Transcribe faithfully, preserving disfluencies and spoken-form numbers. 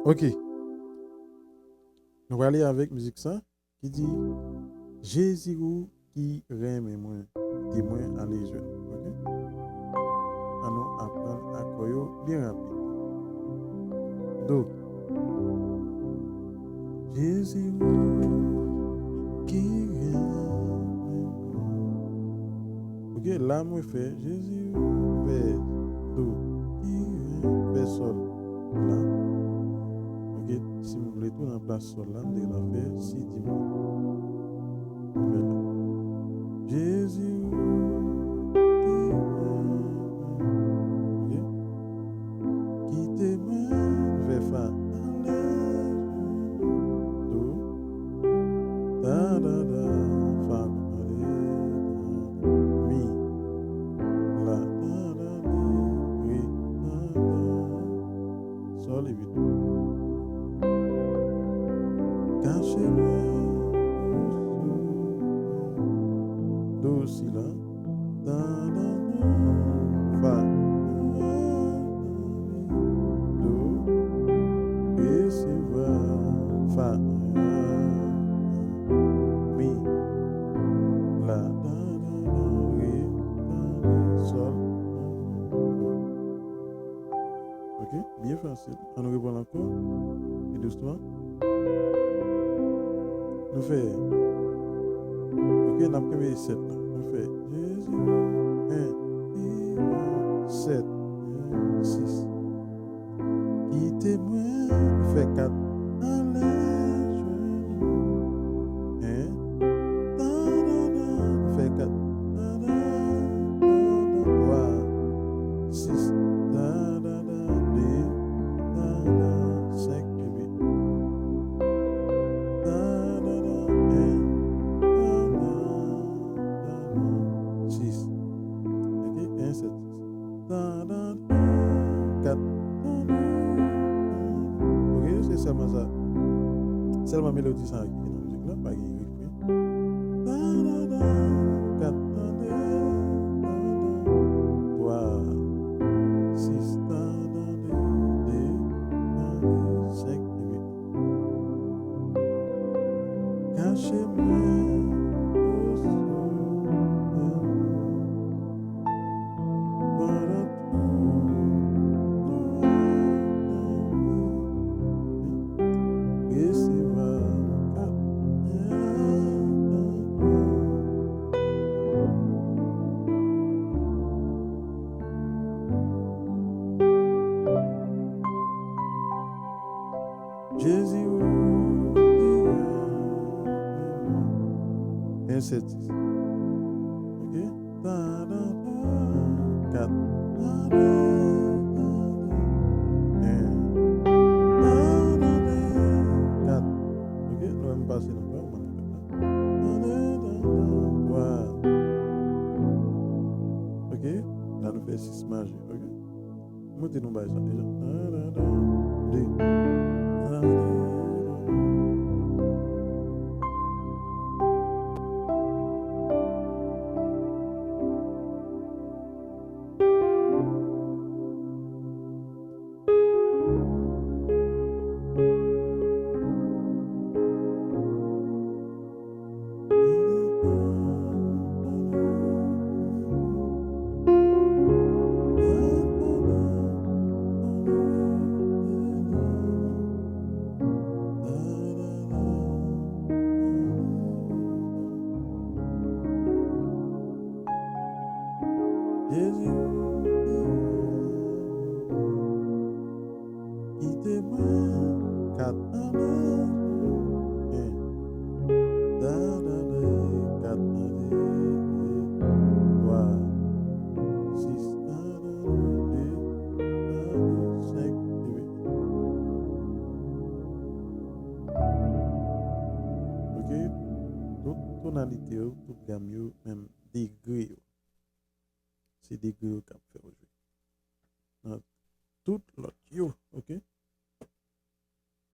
Ok. Nou prale avèk mizik sa ki di, Jezi ou ki renmen mwen, kite mwen ale jwenn. Ok? Ann nou aprann akò yo byen rapid. Do. Jezi ou ki renmen mwen. Ok, la mwen fè Jezi ou fè do, ki fè sòl. La. Ok, si m vle tou nan plas sòl la, m te ka fè si diminye. Jezi ou ki renmen mwen. Ok? Kite mwen fè fa ale do, ta, ta, ta, fa ale, ta, mi, la, ta, ta, ta, re, ta, ta, sòl epi do. Kache mwen sou do si la. Ta, ta, ta, fa, do, resevwa, fa, mi, la, ta, ta, ta, re, ta, ta, sòl, do. Ok, byen fasil. Ann nou reprann ankò. Pi dousman. Nou fè. Ok, n ap kenbe sèt la. Nou fè Jezi, en, sèt, sis. Kite mwen fè kat. Ale jwenn. En. Ta, ta, ta, fè kat. Ta, ta, ta, ta, twa, sis. Ta, ta, ta, de. Ta, ta, senk, epi. Ta, ta, ta, en. Ta, ta, ta, ta, sis. Ok, en, sèt, sis. Ta, ta, ta, kat. Ta, ta, ta. Ok, se sèlman sa. Sèlman melodi sa ki nan mizik la, pa gen refren. Ta, ta, ta, kat, ta, ta, ta, ta, twa, sis, ta, ta, ta, de, ta, ta, senk, epi. Kache mwen oswa pandan tout nwit la, resevwa kat. Jezi ou ki renmen mwen. En, sèt, sis. Ok? Ta, ta, ta, kat. Ta, ta, ta, ta. En. Ta, ta, ta, kat. Ok? Nou menm pase nan pwen, mwen. Ta, ta, ta, ta, twa. Ok? La nou fè sis majè. Ok? Monte nou bay sa deja. De. Jezi, kite mwen kat ane. En. Da, da, da, kat ane. Twa. Sis. Da, da, da, de. Da, da, senk. Epi. Ok. Tout tonalite yo, tout gam yo, menm degre yo. Se degre yo k ap fè w jwe. Nan tout lòt yo, ok?